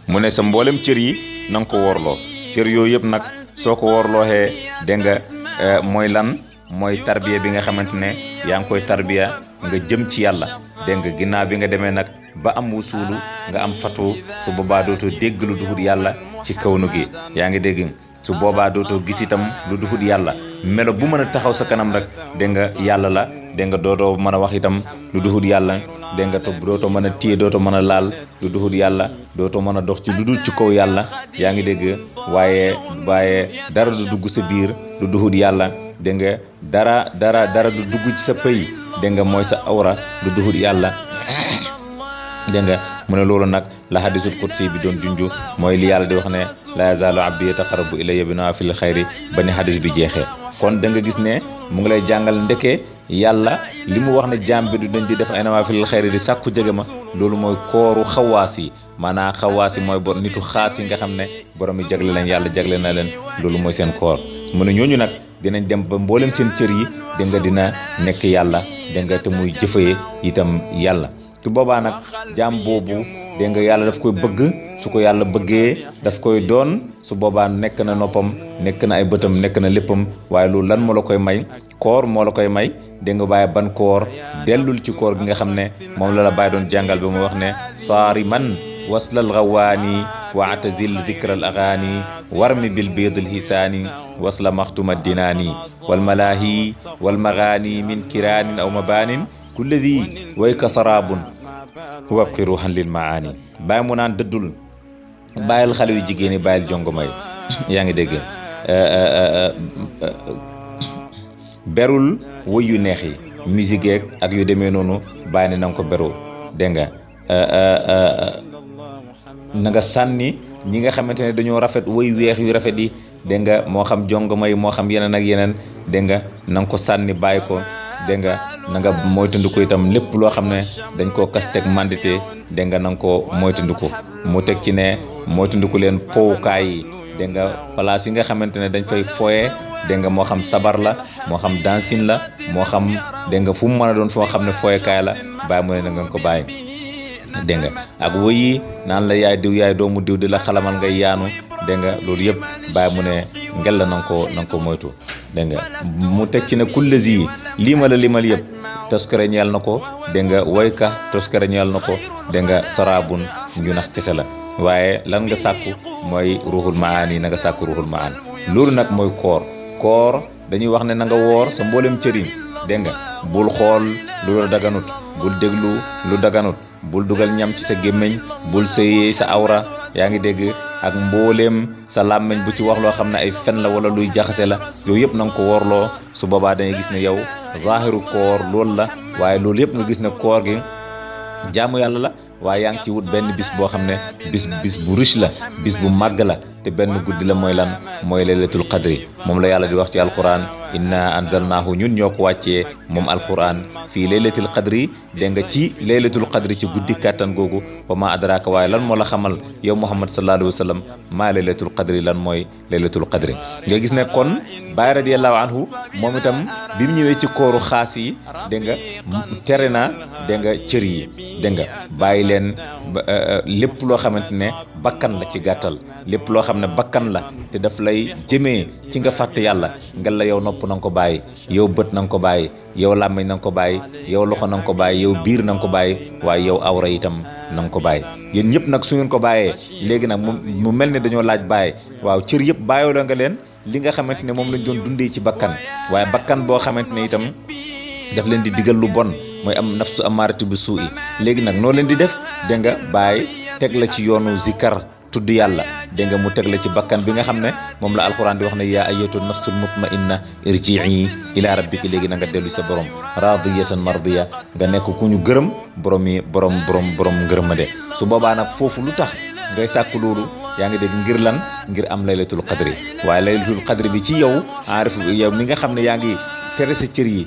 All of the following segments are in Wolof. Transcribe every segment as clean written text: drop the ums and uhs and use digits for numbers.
mu ne sa mboolem cër yi na nga ko woorloo cër yooyu yëpp nag soo ko woorlooxee dégg nga mooy lan mooy tarbiya bi nga xamante ne yaa ngi koy tarbiya nga jëm ci yàlla dégg nga ginnaaw bi nga demee nag ba am wusuulu nga am fatu su boobaa dootoo dégg lu duhut yàlla ci kawnu gi yaa ngi dégg su boobaa dootoo gis itam lu duhut yàlla melo bu mën a taxaw sa kanam rek dégg nga yàlla la dégg nga dootoo mën a wax itam lu duhut yàlla dégg nga dootoo mën a téye dootoo mën a laal lu duhut yàlla dootoo mën a dox ci lu dul ci kaw yàlla yaa ngi dégg waaye dara du dugg sa biir lu duhut yàlla dégg nga dara du dugg ci sa pëy dégg nga mooy sa awra lu duhut yàlla dégg nga mu ne loolu nag la hadisul qudsi bi doon junju mooy li yàlla di wax ne la yazaalu abdi yataqarrabu ilayya bi nawaafil xayri ba ni hadis bi jeexee kon da nga gis ne mu ngi lay jàngal ndeke yàlla li mu wax ne jaam bi du dañ di def ay nawaafil xayri di sàkku jege ma loolu mooy kooru xawaas yi maanaam xawaas yi mooy nitu xaas yi nga xam ne borom yi jagle leen yàlla jagle na leen loolu mooy seen koor mu ne ñooñu nag dinañ dem ba mboolem seen cër yi dégg nga dina nekk yàlla dégg nga te muy jëfee itam yàlla su boobaa nag jaam boobu dégg nga yàlla daf koy bëgg su ko yàlla bëggee daf koy doon su boobaa nekk na noppam nekk na ay bëtam nekk na léppam waaye loolu lan moo la koy may koor moo la koy may dégg nga waaye ban koor dellul ci koor gi nga xam ne moom la la bàyyi doon jàngal ba mu wax ne saari man waslal gawaani wa atazil zikral agaani warmi bil biidil hisaani wasla maxtuma dinaani wal malaahi wal magaani min kiraanin aw mabaanin kulladi wayka saraabun wabqi ruuxan lil maani bàyyi mu naan dëddul bàyyil xale yu jigéen yi bàyyil jongoma yi yaa ngi dégg berul woy yu neex yi musique ak yu demee noonu bàyyi ne na nga ko beru dégg nga na nga sànni ñi nga xamante ne dañoo rafet woy weex yu rafet yi dégg nga moo xam jongoma yi moo xam yeneen ak yeneen dégg nga na nga ko sànni bàyyi ko dégg nga na nga moytandiku itam lépp loo xam ne dañ koo kasteeg mandité dégg nga na nga ko moytandiku mu teg ci ne moytandiku leen fowukaay yi dégg nga place yi nga xamante ne dañ fay foye dégg nga moo xam sabar la moo xam dancing la moo xam dégg nga fu mu mën a doon foo xam ne foyekaay la bàyyi mu ne na nga ko bàyyi dégg nga ak woy yi naan la yaay diw yaay doomu diw di la xalamal ngay yaanu dégg nga loolu yëpp bàyyi mu ne ngel la na nga ko moytu dégg nga mu teg ci ne kullazi lii ma la limal yëpp toskare ñeel na ko dégg nga woyka toskare ñeel na ko dégg nga saraabun nju nax kese la waaye lan nga sàkku mooy ruuxul maani na nga sàkku ruuxul maani loolu nag mooy koor dañuy wax ne na nga woor sa mboolem cëriñ dégg nga bul xool lu la daganut bul déglu lu daganut bul dugal ñam ci sa gémmiñ bul sëyee sa awra yaa ngi dégg ak mbooleem sa làmmiñ bu ci wax loo xam ne ay fen la wala luy jaxase la yooyu yëpp na nga ko woorloo su boobaa dangay gis ne yow zaahiru koor loolu la waaye loolu yëpp nga gis ne koor gi jaamu yàlla la waaye yaa ngi ci wut benn bis boo xam ne bis bu riche la bis bu màgg la te benn guddi la mooy lan mooy laylatul qadri moom la yàlla di wax ci alquran inna anzalnaahu ñun ñoo ko wàccee moom alquran fii laylatul qadri dégg nga ci laylatul qadri ci guddi kàttan googu wa ma adraka waaye lan moo la xamal yow muhammad sallallahu alayhi wa sallam maa laylatul qadri lan mooy laylatul qadri nga gis ne kon Baay radiyallahu anhu moom itam bi mu ñëwee ci kooru xaas yi dégg nga tere na dégg nga cër yi dégg nga bàyyi leen lépp loo xamante ne bakkan la ci gàttal lépp loo xam ne bakkan la te daf lay jëmee ci nga fàtte yàlla ngel la yow nopp na nga ko bàyyi yow bët na nga ko bàyyi yow làmmiñ na nga ko bàyyi yow loxo na nga ko bàyyi yow biir na nga ko bàyyi waaye yow awra itam na nga ko bàyyi yéen ñëpp nag su ngeen ko bàyyee léegi nag mu mel ne dañoo laaj bàyyi waaw cër yëpp bàyyoo la nga leen li nga xamante ne moom lañ doon dundee ci bakkan waaye bakkan boo xamante ne itam daf leen di digal lu bon mooy am nafsu amaaratu bi suu i léegi nag noo leen di def dégg nga bàyyi teg la ci yoonu zikar tudd yàlla dégg nga mu teg la ci bakkan bi nga xam ne moom la alquran di wax ne yaa ayyatu nafsul mutmainna irji'i ila rabbiki léegi na nga dellu sa borom radiyatan mardiya nga nekk ku ñu gërëm borom ngërëmade su boobaa nag foofu lu tax ngay sàkku loolu yaa ngi dégg ngir lan ngir am laylatul qadri waaye laylatul qadri bi ci yow aarif yow mi nga xam ne yaa ngi tere sa cër yi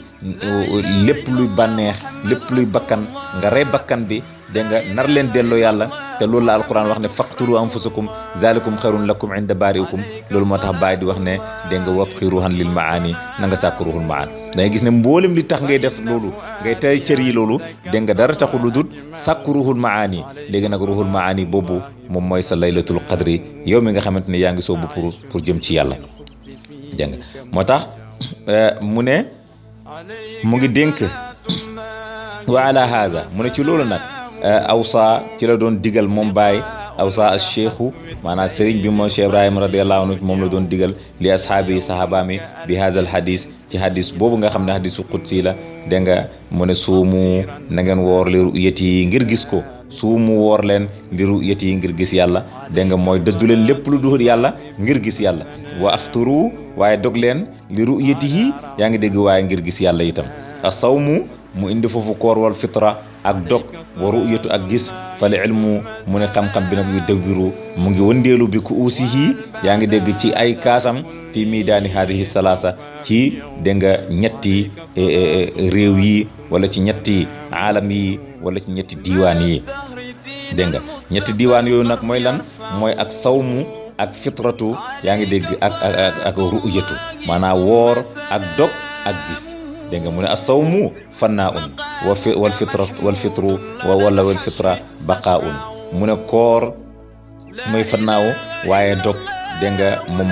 lépp luy bànneex lépp luy bakkan nga rey bakkan bi dégg nga nar leen delloo yàlla te loolu la alquran wax ne faqtulu anfusakum zalikum xayrun lakum inda bariikum loolu moo tax bàyyi di wax ne dégg nga wabqi ruhan lil maani na nga sàkk ruhul maan da ngay gis ne mboolem li tax ngay def loolu ngay tey cër yi loolu dégg nga dara taxul lu dul sàkk ruhul maani léegi nag ruhul maani boobu moom mooy sa laylatul qadri yow mi nga xamante ne yaa ngi soobu pour jëm ci yàlla dégg nga moo tax mu ne mu ngi dénk wa ala haza mu ne ci loolu nag awsa ci la doon digal moom Baay awsa al cheikhu maanaam sëriñ bi moom Cheikh Ibrahima radiyallahu anhu moom la doon digal li ashaabi yi sahabaami bi haza al hadis ci hadis boobu nga xam ne hadisu qudsi la dégg nga mu ne suumu na ngeen woor li ru'yati yi ngir gis ko suumu woor leen li ru'yati yi ngir gis yàlla dégg nga mooy dëddu leen lépp lu dul yàlla ngir gis yàlla wa afturu waaye dog leen li ru'yati yi yaa ngi dégg waaye ngir gis yàlla itam asawmu mu indi foofu koor wal fitra ak dog wa ru'yatu ak gis fal ilmu mu ne xam-xam bi nag yu dawwiru mu ngi wëndeelu bi ku uusihi yaa ngi dégg ci ay kaasam fii miidaani haadihi salaasa ci dégg nga ñetti réew yi wala ci ñetti aalam yi wala ci ñetti diiwaan yi dégg nga ñetti diiwaan yooyu nag mooy lan mooy ak sawmu ak fitratu yaa ngi dégg ak ru'yatu maanaam woor ak dog ak gis dégg nga mu ne as-sawmu fannaa'un wal fitru wal fitra baqaa'un mu ne koor mooy fannaawu waaye dog dégg nga moom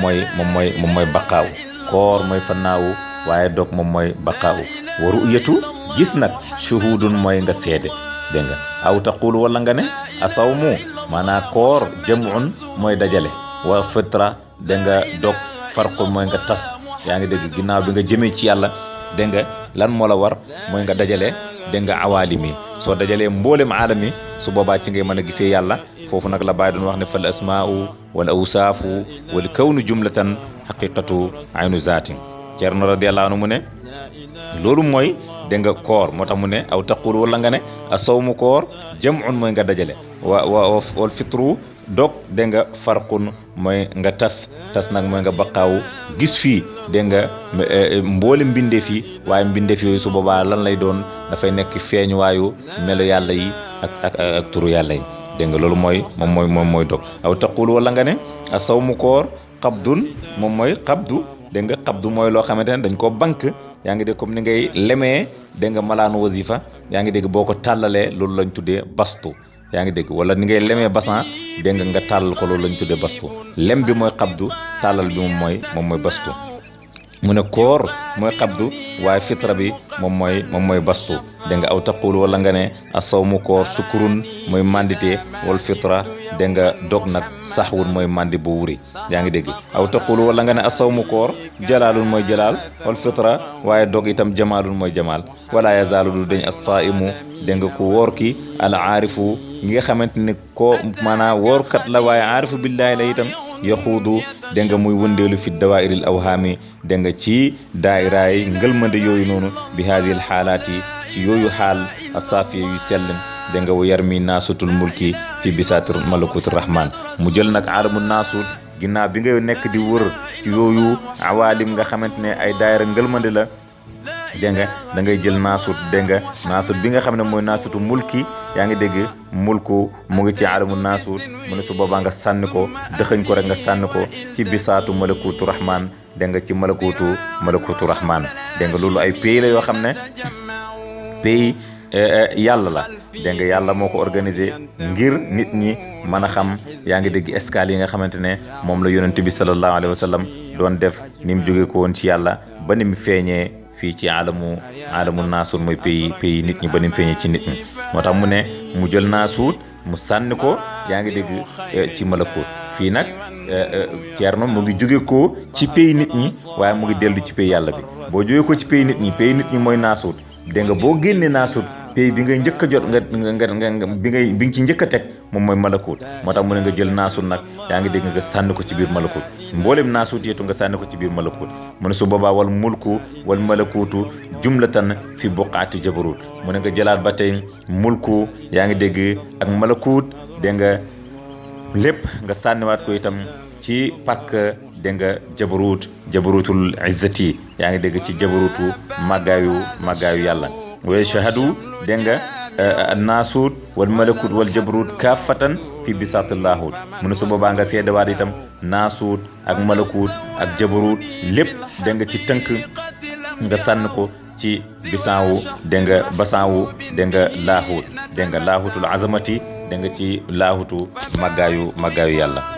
mooy baqaawu koor mooy fannaawu waaye dog moom mooy baqaawu wa ru'yatu gis nag shuhudun mooy nga seede dégg nga aw taqul wala nga ne asawmu maanaam koor jam'un mooy dajale wa fitra dégg nga dog farqun mooy nga tas yaa ngi dégg ginnaaw bi nga jëmee ci yàlla dégg nga lan moo la war mooy nga dajale dégg nga awaalimi soo dajalee mboolem aalami su boobaa ci ngay mën a gisee yàlla foofu nag la bàyyi doon wax ne fal asmaa'u wal awsaafu wal kawnu jumlatan haqiqatu aynu zaatin Ceerno radiyallahu anhu mu ne loolu mooy dégg nga koor moo tax mu ne aw taqul wala nga ne asawmu koor jam'un mooy nga dajale wal fitru dog dégg nga farqun mooy nga tas nag mooy nga baqaawu gis fii dégg nga mboole mbindeef yi waaye mbindeef yooyu su boobaa lan lay doon dafay nekk feeñuwaayu melo yàlla yi ak turu yàlla yi dégg nga loolu moom mooy dog aw taqul wala nga ne asawmu koor qabdun moom mooy qabdu dégg nga qabdu mooy loo xamante ne dañ koo bank yaa ngi dégg comme ni ngay lemee dégg nga malaanu wasifa yaa ngi dégg boo ko tàllalee loolu lañ tuddee bastu yaa ngi dégg wala ni ngay lemee basan dégg nga tàllal ko loolu lañ tuddee bastu lem bi mooy qabdu tàllal bi moom mooy bastu mu ne koor mooy qabdu waaye fitra bi moom mooy bastu dégg nga aw taqul wala nga ne asawmu koor sukurun mooy mandité wal fitra dégg nga dog nag saxwun mooy mandi bu wuri yaa ngi dégg aw taqul wala nga ne asawmu koor jalaalun mooy jalaal wal fitra waaye dog itam jamaalun mooy jamaal wala yazaalu du dañ as-saa'imu dégg nga ku woor ki al aarifu ñi nga xamante ne ko maanaam woorkat la waaye aarifu billaahi la itam yaxuudu dégg nga muy wëndeelu fi dawaa'iril awhaami dégg nga ci daayiraay ngëlmande yooyu noonu bi haadihil xaalaati ci yooyu xaal asaafiya yu sell dégg nga wu yar mi naasutul mulki fi bisaatir malakutir rahman mu jël nag alamu naasut ginnaaw bi nga nekk di wër ci yooyu awaalim nga xamante ne ay daayira ngëlmande la dégg nga da ngay jël naasut dégg nga naasut bi nga xam ne mooy naasutu mulki yaa ngi dégg mulku mu ngi ci alamu naasut mu ne su boobaa nga sànni ko dëxëñ ko rek nga sànni ko ci bisaatu malakutu rahman dégg nga ci malakutu rahman dégg nga loolu ay pays la yoo xam ne pays yàlla la dégg nga yàlla moo ko organisé ngir nit ñi mën a xam yaa ngi dégg escale yi nga xamante ne moom la yonent bi sallallahu alayhi wa sallam doon def ni mu jóge ko woon ci yàlla ba ni mu feeñee fii ci alamu naasuut mooy pays nit ñi ba ni mu feeñee ci nit ñi moo tax mu ne mu jël naasuut mu sànni ko yaa ngi dégg ci malakut fii nag Ceerno mu ngi jóge ko ci pays nit ñi waaye mu ngi dellu ci pays yàlla bi boo jóge ko ci pays nit ñi mooy naasuut dégg nga boo génnee naasuut pays bi ngay njëkk a jot nga bi nga ci njëkk a teg moom mooy malakut moo tax mu ne nga jël naasuut nag yaa ngi dégg nga sànni ko ci biir malakut mboolem naasuut yeetu nga sànni ko ci biir malakut mu ne su boobaa wal mulku wal malakutu jumlatan fi buqaati jabarut mu ne nga jëlaat ba tey mulku yaa ngi dégg ak malakut dégg nga lépp nga sànniwaat ko itam ci pàkk dégg nga jabarutul izzati yaa ngi dégg ci jabarutu màggaayu yàlla wa shahadu dégg nga naasuut wal malakut wal jabarut kaafatan fi bisaatil laahut mu ne su boobaa nga seedewaat itam naasuut ak malakut ak jabarut lépp dégg nga ci tënk nga sànn ko ci bisaawu dégg nga basaawu dégg nga laahut dégg nga laahutul azamati dégg nga ci laahutu màggaayu yàlla